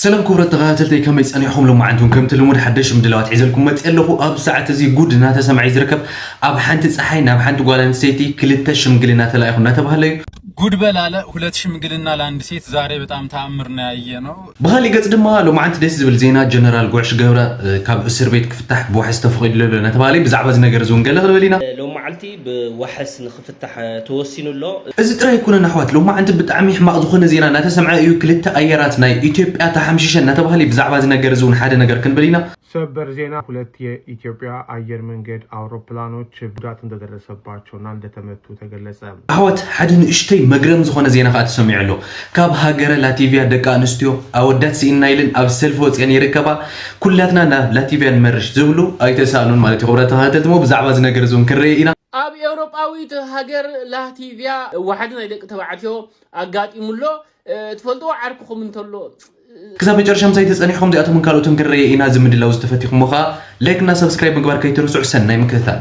ሰላም ክቡራት ተኸታተልተይ፣ ከመይ ጸኒሕኩም? ሎማዓንቲ እውን ከምቲ ልሙድ ሓደሽ ምድላዋት ሒዘልኩም መጽእ ኣለኹ። ኣብ ሰዓት እዚ ጉድ እናተሰምዐ እዩ ዝርከብ። ኣብ ሓንቲ ጸሓይ ናብ ሓንቲ ጓል ኣንስተይቲ ክልተ ሽምግልና ተላኢኹ እናተባህለ እዩ። ጉድ በል ኣለ፣ ሁለት ሽምግልና ለአንድ ሴት። ዛሬ በጣም ተአምር ነው ያየ ነው። ብኻሊእ ገጽ ድማ ሎማዓንቲ ደስ ዝብል ዜና፣ ጀነራል ጉዕሽ ገብረ ካብ እስር ቤት ክፍታሕ ብዋሕስ ተፈቒዱሉ ኣሎ እናተባህለ እዩ። ብዛዕባ እዚ ነገር እዚ እውን ገለ ክንብል ኢና። ሎማዓልቲ ብዋሕስ ንኽፍታሕ ተወሲኑ ኣሎ። እዚ ጥራይ ኣይኮነን ኣሕዋት፣ ሎማዓንቲ ብጣዕሚ ሕማቕ ዝኾነ ዜና እናተሰምዐ እዩ። ክልተ ኣየራት ናይ ኢትዮጵያ ተሓምሺሸን እናተባህለ እዩ። ብዛዕባ እዚ ነገር እዚ እውን ሓደ ነገር ክንብል ኢና። ሰበር ዜና፣ ሁለት የኢትዮጵያ አየር መንገድ አውሮፕላኖች ጉዳት እንደደረሰባቸውና እንደተመቱ ተገለጸ። ኣሕዋት፣ ሓደ ንእሽተይ መግረም ዝኾነ ዜና ከዓ ተሰሚዑ ኣሎ። ካብ ሃገረ ላቲቪያ ደቂ ኣንስትዮ ኣወዳት ስኢንና ኢለን ኣብ ሰልፊ ወፂአን ይርከባ። ኩላትና ናብ ላቲቪያ ንመርሽ ዝብሉ ኣይተሳእኑን ማለት እዩ። ክቡራት ተኸታተልቲ፣ እሞ ብዛዕባ እዚ ነገር እዚ እውን ክንርኢ ኢና። ኣብ ኤውሮጳዊት ሃገር ላቲቪያ ዋሕዲ ናይ ደቂ ተባዕትዮ ኣጋጢሙ ኣሎ። ትፈልጥዎ ዓርክኹም እንተሎ ክሳብ መጨረሻ ምሳይ ተጸኒሕኩም እዚኣቶምን ካልኦትን ክንርኢ ኢና። እዚ ምድላው ዝተፈቲኹሞ ኸኣ ላይክ እና ሰብስክራይብ ምግባር ከይትርስዑ። ሰናይ ምክትታል።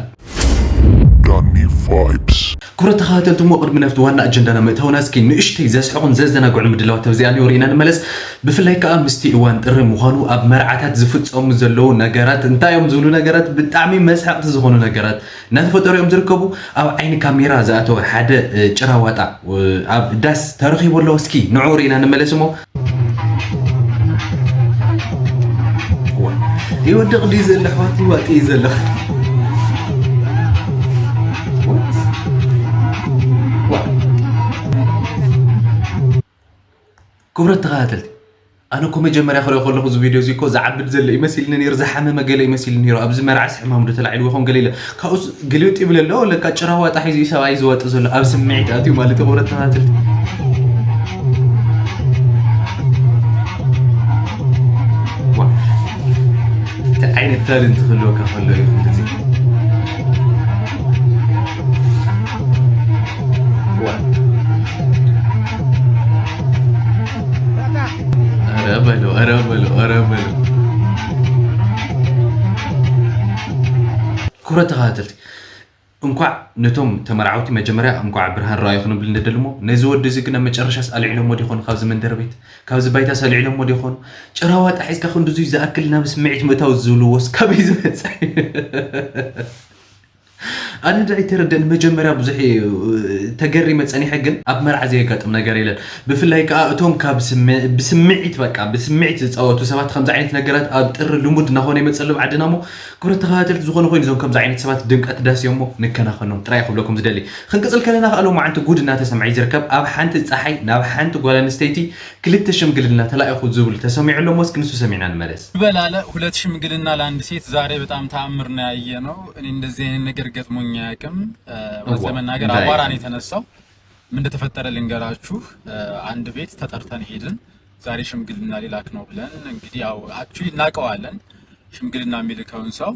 ዳኒ ቫይብስ። ክቡራት ተኸታተልቲ፣ እሞ ቅድሚ ናብቲ ዋና ኣጀንዳና ምእታውና፣ እስኪ ንእሽተይ ዘስሕቑን ዘዘናግዑን ምድላዋት ተብዚኣ ኒው ርኢና ንመለስ። ብፍላይ ከኣ ምስቲ እዋን ጥሪ ምዃኑ ኣብ መርዓታት ዝፍጸሙ ዘለዉ ነገራት እንታይ እዮም ዝብሉ ነገራት ብጣዕሚ መስሓቕቲ ዝኾኑ ነገራት እናተፈጠሩ እዮም ዝርከቡ። ኣብ ዓይኒ ካሜራ ዝኣተወ ሓደ ጭራዋጣ ኣብ ዳስ ተረኺቡ ኣሎ። እስኪ ንዑ ርኢና ንመለስ እሞ። ይወድቕ ድዩ ዘሎ ኣሕዋት? ይዋጥ እዩ ዘሎ። ክቡራት ተኸታተልቲ፣ ኣነ እኮ መጀመርያ ክሪኦ ከለኹ እዚ ቪድዮ እዚ እኮ ዝዓብድ ዘሎ ይመሲልኒ ነይሩ፣ ዝሓመመ ገለ ይመሲልኒ ነይሩ። ኣብዚ መርዓስ ሕማም ዶ ተላዒልዎ ይኸውን ገለ ኢለ። ካብኡስ ግልብጥ ይብል ኣሎ፣ ለካ ጭራ ዋጣ ሒዙ እዩ ሰብኣይ ዝወጥ ዘሎ። ኣብ ስምዒት ኣትዩ ማለት እዩ። ክቡራት ተኸታተልቲ። ዋ፣ እንታይ ዓይነት ታለንት ክህልወካ ከሎ እዩ ከምዚ። ዋ። ኧረ በለው፣ ኧረ በለው፣ ኧረ በለው። ክቡራት ተኸታተልቲ፣ እንኳዕ ነቶም ተመርዓውቲ መጀመርያ እንኳዕ ብርሃን ረኣዩ ክንብል ንደሊ እሞ፣ ነዚ ወዲ እዚ ግን ኣብ መጨረሻስ ኣልዒሎሞ ዶ ይኾኑ ካብዚ መንደር ቤት? ካብዚ ባይታስ ኣልዒሎሞ ዶ ይኾኑ? ጭራ ዋጣ ሒዝካ ክንድዙይ ዝኣክል ናብ ስምዒት ምእታው ዝብልዎስ ካበይ ዝመጸ? ኣነ ዶ ኣይተረደእን። መጀመርያ ብዙሕ እየ ተገሪመ ጸኒሐ፣ ግን ኣብ መርዓ ዘየጋጥም ነገር የለን። ብፍላይ ከኣ እቶም ካብ ስም-፣ ብስምዒት፣ በቃ ብስምዒት ዝጻወቱ ሰባት ከምዚ ዓይነት ነገራት ኣብ ጥሪ ልሙድ እናኾነ ይመጸሎም ዓድና እሞ፣ ክቡራት ተኸታተልቲ፣ ዝኾነ ኮይኑ እዞም ከምዚ ዓይነት ሰባት ድምቀት ዳስ እዮም እሞ ንከናኸኖም ጥራይ ክብለኩም ዝደሊ። ክንቅጽል ከለና ከኣ ሎማዓንቲ ጉድ እናተሰምዐ እዩ ዝርከብ። ኣብ ሓንቲ ጸሓይ ናብ ሓንቲ ጓል ኣንስተይቲ ክልተ ሽምግልና ተላኢኹ ዝብል ተሰሚዑ ኣሎ እሞ እስኪ ንሱ ሰሚዕና ንመለስ። በላለ ሁለት ሽምግልና ለአንድ ሴት። ዛሬ በጣም ተአምር ነው ያየ ነው። እኔ እንደዚህ አይነት ነገር ገጥሞኝ አያውቅም። እ፣ እውነት እዋ፣ ለመናገር እንዳይ- አቧራ ነው የተነሳው። ምን እንደተፈጠረ ልንገራችሁ። እ፣ አንድ ቤት ተጠርተን ሄድን። ዛሬ ሽምግልና ሊላክ ነው ብለን እንግዲህ ያው አክቹሊ እናውቀዋለን ሽምግልና የሚልከውን ሰው።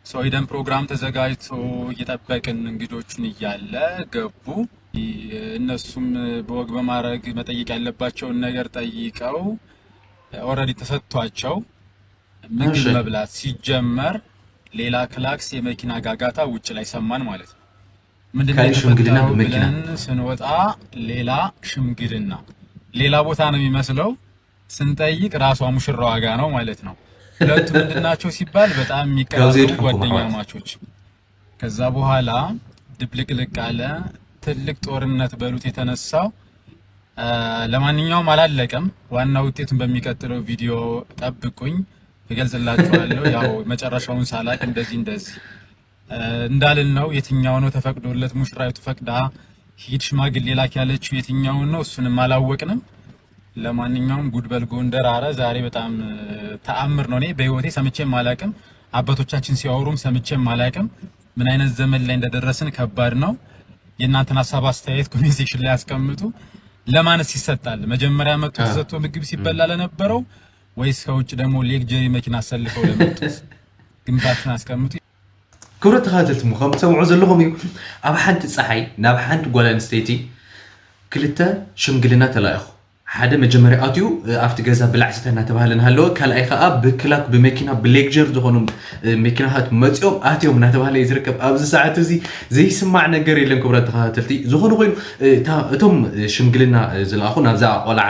ሰው ሄደን ፕሮግራም ተዘጋጅቶ እየጠበቅን እንግዶቹን እያለ ገቡ። እነሱም በወግ በማድረግ መጠየቅ ያለባቸውን ነገር ጠይቀው ኦልሬዲ ተሰጥቷቸው ምግብ እሺ። መብላት ሲጀመር ሌላ ክላክስ የመኪና ጋጋታ ውጭ ላይ ሰማን ማለት ነው። ምንድን ነው ካሊ ሽምግልና የተፈጠረው በመኪና። ብለን ስንወጣ ሌላ ሽምግልና፣ ሌላ ቦታ ነው የሚመስለው። ስንጠይቅ ራሷ ሙሽራዋ ጋ ነው ማለት ነው። ሁለቱ ምንድናቸው ሲባል በጣም የሚቀራረቡ ከብዜድ ሐንኮ ጓደኛ ማዋል። ማቾች። ከዛ በኋላ ድብልቅልቅ አለ። ትልቅ ጦርነት በሉት የተነሳው። አ፣ ለማንኛውም አላለቀም። ዋና ውጤቱን በሚቀጥለው ቪዲዮ ጠብቁኝ፣ እገልጽላችኋለሁ። ያው መጨረሻውን ሳላቅ እንደዚህ እንደዚህ፣ እ፣ እንዳልን ነው። የትኛው ነው ተፈቅዶለት ሙሽራይቱ ፈቅዳ ሂድ ሽማግሌ ላክ ያለችው የትኛውን ነው? እሱንም አላወቅንም። ለማንኛውም ጉድ በል ጎንደር። አረ ዛሬ በጣም፣ እ፣ ተአምር ነው። እኔ በህይወቴ ሰምቼም አላቅም። አባቶቻችን ሲያወሩም ሰምቼም አላቅም። ምን አይነት ዘመን ላይ እንደደረስን ከባድ ነው። የእናንተን ሀሳብ አስተያየት ኮሜንት ሴክሽን ላይ አስቀምጡ። ለማንስ ይሰጣል? መጀመሪያ መጥቶ አ። ተሰጥቶ ምግብ ሲበላ ለነበረው ወይስ ከውጭ ደግሞ ሌግጀሪ መኪና አሰልፈው ለመጡት? ግምታችሁን አስቀምጡ። ክቡራት ተኸታተልቲ፣ እሞ ከም ትሰምዑ ዘለኹም እዩ። ኣብ ሓንቲ ጸሓይ ናብ ሓንቲ ጓል ኣንስተይቲ ክልተ ሽምግልና ተላኢኹ። ሓደ መጀመርያ ኣትዩ ኣብቲ ገዛ ብላዕ ስተ እናተባህለ እናሃለወ፣ ካልኣይ ከዓ ብክላክ ብመኪና ብሌግጀር ዝኾኑ መኪናታት መፂኦም ኣትዮም እናተባህለ እዩ ዝርከብ። ኣብዚ ሰዓት እዚ ዘይስማዕ ነገር የለን። ክቡራት ተኸታተልቲ፣ ዝኾነ ኮይኑ እቶም ሽምግልና ዝለኣኹ፣ ናብዛ ቆልዓ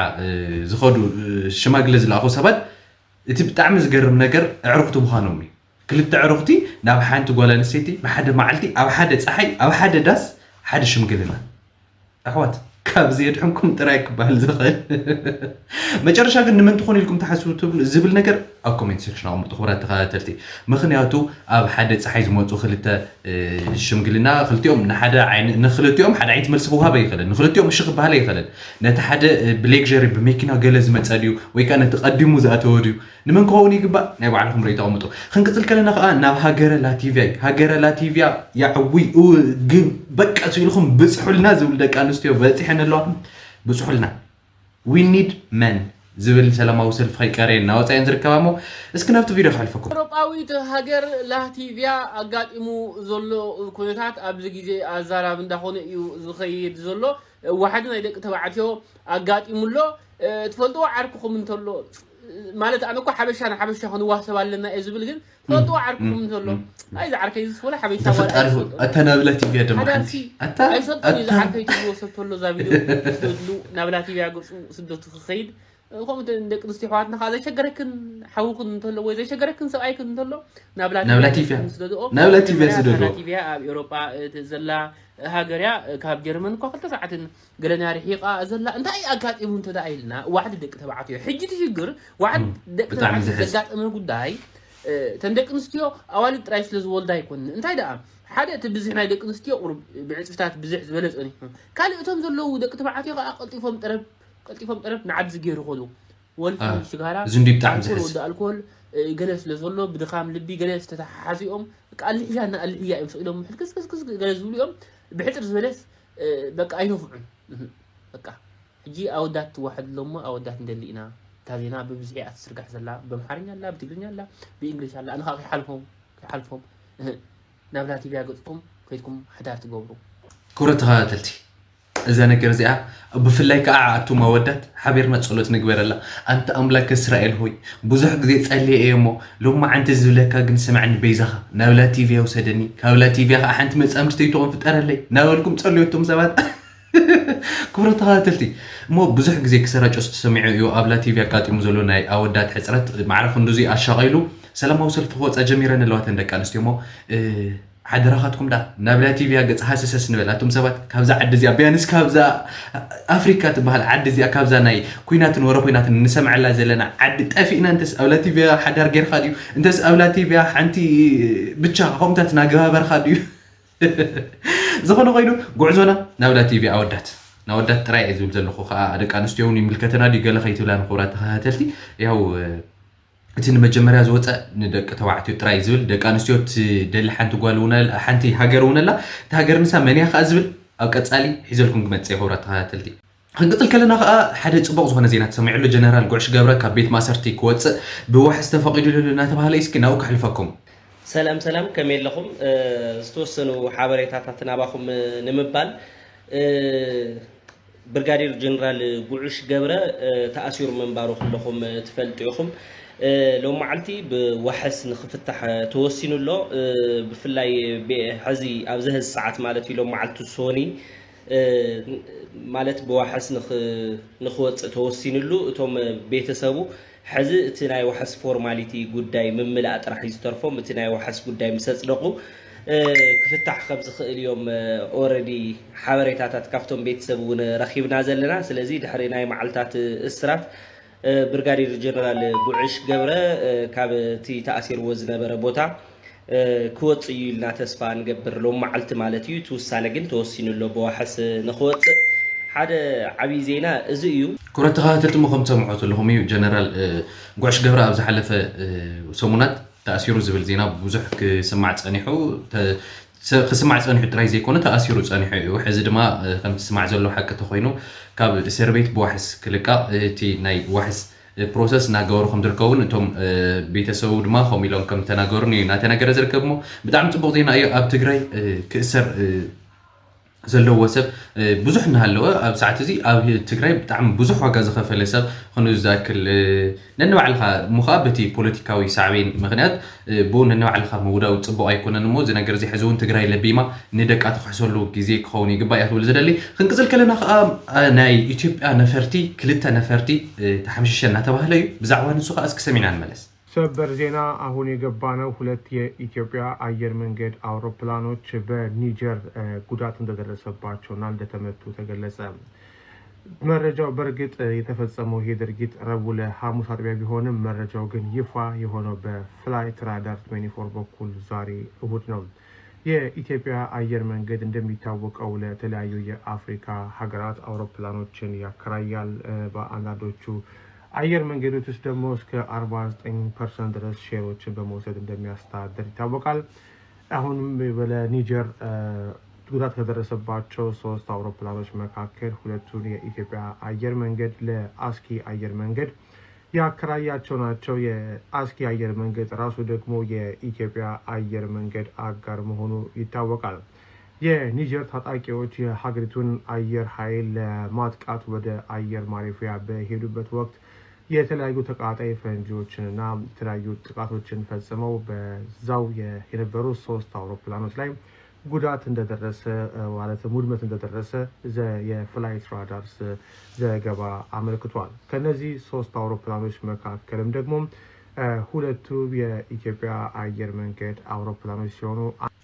ዝኸዱ ሽማግለ ዝለኣኹ ሰባት፣ እቲ ብጣዕሚ ዝገርም ነገር ኣዕሩኽቲ ምዃኖም እዩ። ክልተ ኣዕሩኽቲ ናብ ሓንቲ ጓል ኣንስተይቲ ብሓደ መዓልቲ ኣብ ሓደ ፀሓይ ኣብ ሓደ ዳስ ሓደ ሽምግልና። ኣሕዋት፣ ካብዚ የድሕንኩም ጥራይ ክበሃል ዝኽእል። መጨረሻ ግን ንመን ትኾኑ ኢልኩም ትሓስቡ ትብሉ ዝብል ነገር ኣብ ኮሜንት ሴክሽን ኣቐምጡ፣ ክቡራት ተኸታተልቲ። ምኽንያቱ ኣብ ሓደ ፀሓይ ዝመፁ ክልተ ሽምግልና፣ ክልቲኦም ንሓደ ንክልቲኦም ሓደ ዓይነት መልሲ ክወሃብ ኣይኽእልን፣ ንክልቲኦም እሺ ክበሃል ኣይኽእልን። ነቲ ሓደ ብሌግሪ ብመኪና ገለ ዝመፀ ድዩ ወይ ከዓ ነቲ ቀዲሙ ዝኣተወ ድዩ? ንመን ክኸውን ይግባእ? ናይ ባዕልኹም ርእይቶ ኣቐምጡ። ክንቅፅል ከለና ከዓ ናብ ሃገረ ላቲቪያ እዩ። ሃገረ ላቲቪያ ያዕዊ እው ግብ በቃ ኢልኹም ብፅሑልና ዝብል ደቂ ኣንስትዮ በፂሐን ኣለዋ። ብፅሑልና። We need men ዝብል ሰላማዊ ሰልፊ ከይቀረየ እናወፃ እየን ዝርከባ። እሞ እስኪ ናብቲ ቪድዮ ክሕልፈኩም። ኤውሮጳዊት ሃገር ላቲቪያ ኣጋጢሙ ዘሎ ኩነታት ኣብዚ ግዜ ኣዛራቢ እንዳኾነ እዩ ዝኸይድ ዘሎ። ዋሕዲ ናይ ደቂ ተባዕትዮ ኣጋጢሙ ኣሎ። ትፈልጥዎ ዓርክኹም እንተሎ፣ ማለት ኣነ እኮ ሓበሻ ንሓበሻ ክንዋሰብ ኣለና እየ ዝብል፣ ግን ትፈልጥዎ ዓርክኹም እንተሎ፣ ኣይ ዝዓርከይ ዝስወለ ሓበሻ ዋላ ፈጣሪ ሆይ፣ ኣታ ናብ ላቲቪያ ደሞ ሓንቲ ኣታ ኣይሰልጥን እዩ ዝዓርከይ ትብልዎ ሰብ ተሎ እዛ ቪድዮ ስደድሉ ናብ ላቲቪያ ገፁ ስደቱ ክኸይድ። ከምኡ ደቂ ኣንስትዮ ኣሕዋትና ከዓ ዘይሸገረክን ሓውክን እንተሎ ወይ ዘይሸገረክን ሰብኣይክን እንተሎ ናብ ናብ ላቲቪያ ስደድኦ። ናብ ላቲቪያ ስደድኦ። ላቲቪያ ኣብ ኤውሮጳ ዘላ ሃገር እያ። ካብ ጀርመን እኳ ክልተ ሰዓትን ገለና ርሒቓ ዘላ። እንታይ ኣጋጢሙ እንተ ደኣ ኢልና፣ ዋሕዲ ደቂ ተባዕትዮ። ሕጂ እቲ ሽግር ዋሕዲ ደቂ ተባዕትዮ ዘጋጠመ ጉዳይ፣ እተን ደቂ ኣንስትዮ ኣዋልድ ጥራይ ስለ ዝወልዳ ኣይኮንን። እንታይ ደኣ፣ ሓደ እቲ ብዝሒ ናይ ደቂ ኣንስትዮ ቁሩብ ብዕፅፍታት ብዝሕ ዝበለ ጸኒሑ። ካልእ እቶም ዘለዉ ደቂ ተባዕትዮ ከዓ ቀልጢፎም ጠረብ ቀልጢፎም ጠረብ ንዓዲ ዝገይሩ ከሉ ወልፊ ሽጋራ እዚ እንዲ ብጣዕሚ ዝሕዝ ወዲ ኣልኮል ገለ ስለ ዘሎ ብድኻም ልቢ ገለ ዝተተሓሓዚኦም ኣልሕያ እና ኣልሕያ እዮም ስኢሎም ሕልክስክስክስ ገለ ዝብሉ እዮም። ብሕፅር ዝበለስ በቃ ኣይነፍዑን። በቃ ሕጂ ኣወዳት ትዋሕድ ኣሎ እሞ ኣወዳት እንደሊ ኢና። እታ ዜና ብብዝሒ እያ ትስርጋሕ ዘላ። በምሓርኛ ኣላ፣ ብትግርኛ ኣላ፣ ብእንግሊሽ ኣላ። ኣነ ከዓ ከይሓልፎም ከይሓልፎም ናብ ላቲቪያ ገፅኩም ከይድኩም ሓዳር ትገብሩ። ክብረት ተኸታተልቲ፣ እዛ ነገር እዚኣ ብፍላይ ከዓ ኣቱም ኣወዳት ሓቢርና ጸሎት ንግበረላ። ኣንታ ኣምላክ እስራኤል ሆይ፣ ብዙሕ ግዜ ጸልየ እየ እሞ ሎማዓንቲ ዝብለካ ግን ስምዐኒ በይዛኻ፣ ናብ ላቲቪያ ውሰደኒ፣ ካብ ላቲቪያ ከዓ ሓንቲ መጻምድተይ ትኾን ፍጠረለይ እናበልኩም ጸልዩ። ኣቱም ሰባት ክቡራት ተኸታተልቲ፣ እሞ ብዙሕ ግዜ ክሰራጨ ዝተሰሚዑ እዩ ኣብ ላቲቪያ ኣጋጢሙ ዘሎ ናይ ኣወዳት ሕፅረት ማዕረ ክንድዚ ኣሻቒሉ ሰላማዊ ሰልፊ ክወፃ ጀሚረን ኣለዋ እተን ደቂ ኣንስትዮ። እሞ ሓደራኻትኩም ደኣ ናብ ላቲቪያ ገፅ ሃሰሰስ ንበል። ኣቱም ሰባት ካብዛ ዓዲ እዚኣ ቢያንስ ካብዛ ኣፍሪካ ትበሃል ዓዲ እዚኣ ካብዛ ናይ ኩናትን ወረ ኩናትን ንሰምዐላ ዘለና ዓዲ ጠፊእና እንተስ ኣብ ላቲቪያ ሓዳር ጌርካ ድዩ እንተስ ኣብ ላቲቪያ ሓንቲ ብቻ ከምታት ናገባበርካ ድዩ ዝኾነ ኮይኑ ጉዕዞና ናብ ላቲቪያ ኣወዳት ናወዳት ጥራይ እየ ዝብል ዘለኹ ከዓ ደቂ ኣንስትዮ እውን ይምልከተና ድዩ ገለ ከይትብላ ንክብራት ተኸታተልቲ ያው እቲ ንመጀመርያ ዝወፀ ንደቂ ተባዕትዮ ጥራይ ዝብል ደቂ ኣንስትዮ ትደሊ ሓንቲ ጓል እውን ኣላ- ሓንቲ ሃገር እውን ኣላ እቲ ሃገር ንሳ መን እያ ከዓ ዝብል ኣብ ቀፃሊ ሒዘልኩም ክመፅእ ክብራት ተኸታተልቲ ክንቅፅል ከለና ከዓ ሓደ ፅቡቅ ዝኾነ ዜና ተሰሚዑ ኣሎ ጀነራል ጉዕሽ ገብረ ካብ ቤት ማእሰርቲ ክወፅእ ብዋሕስ ተፈቂዱሉ እናተባሃለ እስኪ ናብኡ ከሕልፈኩም ሰላም ሰላም ከመይ ኣለኹም ዝተወሰኑ ሓበሬታታት ናባኹም ንምባል ብርጋዴር ጀነራል ጉዑሽ ገብረ ተኣሲሩ ምንባሩ ኩለኹም ትፈልጡ ኢኹም። ሎም መዓልቲ ብዋሕስ ንክፍታሕ ተወሲኑ ኣሎ። ብፍላይ ሕዚ ኣብዚ ሕዚ ሰዓት ማለት እዩ ሎም መዓልቲ ሶኒ ማለት ብዋሕስ ንክወፅእ ተወሲኑሉ እቶም ቤተሰቡ ሕዚ እቲ ናይ ዋሕስ ፎርማሊቲ ጉዳይ ምምላእ ጥራሕ እዩ ዝተርፎም። እቲ ናይ ዋሕስ ጉዳይ ምስ ኣፅደቑ ክፍታሕ ከም ዝኽእል እዮም ኦረዲ ሓበሬታታት ካብቶም ቤተሰብ እውን ረኺብና ዘለና። ስለዚ ድሕሪ ናይ መዓልታት እስራት ብርጋዴር ጀነራል ጉዕሽ ገብረ ካብ እቲ ተኣሲርዎ ዝነበረ ቦታ ክወፅእ እዩ ኢልና ተስፋ ንገብር። ሎም መዓልቲ ማለት እዩ። እቲ ውሳነ ግን ተወሲኑ ኣሎ ብዋሕስ ንክወፅእ። ሓደ ዓብዪ ዜና እዚ እዩ። ክብረት ተኸታተልቲ እሞ ከም ትሰምዖ ዘለኹም እዩ ጀነራል ጉዕሽ ገብረ ኣብ ዝሓለፈ ሰሙናት ተኣሲሩ ዝብል ዜና ብዙሕ ክስማዕ ፀኒሑ ክስማዕ ፀኒሑ ጥራይ ዘይኮነ ተኣሲሩ ፀኒሑ እዩ። ሕዚ ድማ ከም ትስማዕ ዘሎ ሓቂ ተኮይኑ ካብ እስር ቤት ብዋሕስ ክልቃቕ እቲ ናይ ዋሕስ ፕሮሰስ እናገበሩ ከም ዝርከቡን እቶም ቤተሰቡ ድማ ከምኡ ኢሎም ከም ተናገሩን እዩ እናተነገረ ዝርከብ እሞ ብጣዕሚ ፅቡቅ ዜና እዩ። ኣብ ትግራይ ክእሰር ዘለዎ ሰብ ብዙሕ እናሃለወ፣ ኣብ ሰዓት እዚ ኣብ ትግራይ ብጣዕሚ ብዙሕ ዋጋ ዝኸፈለ ሰብ፣ ክንኡ ዝኣክል ነንባዕልኻ እሞ ከዓ በቲ ፖለቲካዊ ሳዕቤን ምክንያት ብኡ ነንባዕልኻ ምውዳው ፅቡቅ ኣይኮነን። እሞ እዚ ነገር እዚ ሕዚ እውን ትግራይ ለቢማ ንደቃ ትክሕሰሉ ግዜ ክኸውን ይግባእ እያ ክብል ዝደሊ። ክንቅፅል ከለና ከዓ ናይ ኢትዮጵያ ነፈርቲ ክልተ ነፈርቲ ተሓምሽሸ እናተባህለ እዩ። ብዛዕባ ንሱ ከዓ እስኪ ሰሚዕና ንመለስ። ሰበር ዜና አሁን የገባነው። ሁለት የኢትዮጵያ አየር መንገድ አውሮፕላኖች በኒጀር ጉዳት እንደደረሰባቸውና እንደተመቱ ተገለጸ። መረጃው በእርግጥ የተፈጸመው ይሄ ድርጊት ረቡዕ ለሐሙስ አጥቢያ ቢሆንም መረጃው ግን ይፋ የሆነው በፍላይት ራዳር ትዌንቲ ፎር በኩል ዛሬ እሁድ ነው። የኢትዮጵያ አየር መንገድ እንደሚታወቀው ለተለያዩ የአፍሪካ ሀገራት አውሮፕላኖችን ያከራያል። በአንዳንዶቹ አየር መንገዶች ውስጥ ደግሞ እስከ አርባ ዘጠኝ ፐርሰንት ድረስ ሼሮችን በመውሰድ እንደሚያስተዳድር ይታወቃል። አሁንም ለኒጀር ጉዳት ከደረሰባቸው ሶስት አውሮፕላኖች መካከል ሁለቱን የኢትዮጵያ አየር መንገድ ለአስኪ አየር መንገድ ያከራያቸው ናቸው። የአስኪ አየር መንገድ ራሱ ደግሞ የኢትዮጵያ አየር መንገድ አጋር መሆኑ ይታወቃል። የኒጀር ታጣቂዎች የሀገሪቱን አየር ኃይል ለማጥቃት ወደ አየር ማረፊያ በሄዱበት ወቅት የተለያዩ ተቃጣይ ፈንጂዎችንና የተለያዩ ጥቃቶችን ፈጽመው በዛው የነበሩ ሶስት አውሮፕላኖች ላይ ጉዳት እንደደረሰ ማለት ውድመት እንደደረሰ የፍላይት ራዳርስ ዘገባ አመልክቷል። ከነዚህ ሶስት አውሮፕላኖች መካከልም ደግሞ ሁለቱ የኢትዮጵያ አየር መንገድ አውሮፕላኖች ሲሆኑ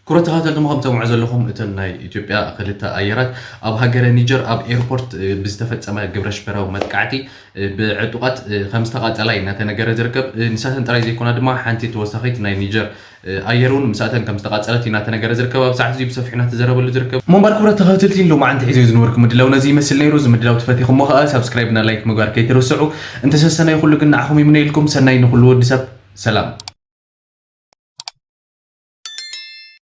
ክቡራት ተኸታተልቲ፣ ከም ትሰምዑ ዘለኹም እተን ናይ ኢትዮጵያ ክልተ ኣየራት ኣብ ሃገረ ኒጀር ኣብ ኤርፖርት ብዝተፈጸመ ግብረ ሽበራዊ መጥቃዕቲ ብዕጡቓት ከም ዝተቓጸላ እዩ እናተነገረ ዝርከብ። ንሳተን ጥራይ ዘይኮና ድማ ሓንቲ ተወሳኺት ናይ ኒጀር ኣየር እውን ምስኣተን ከም ዝተቓጸለት እዩ እናተነገረ ዝርከብ። ኣብ ሰዓት እዚ ብሰፊሑ እናተዘረበሉ ዝርከብ። ምንባር ክቡራት ተኸታተልቲ፣ ሎማዓንቲ ሒዘ ዝነበርኩ ምድላው ነዚ ይመስል ነይሩ። እዚ ምድላው ተፈቲኹሞ ከዓ ሳብስክራይብ እና ላይክ ምግባር ከይትረስዑ። እንተሰሰናይ ኩሉ ግን ንዓኹም ይምነየልኩም። ሰናይ ንኩሉ ወዲ ሰብ። ሰላም።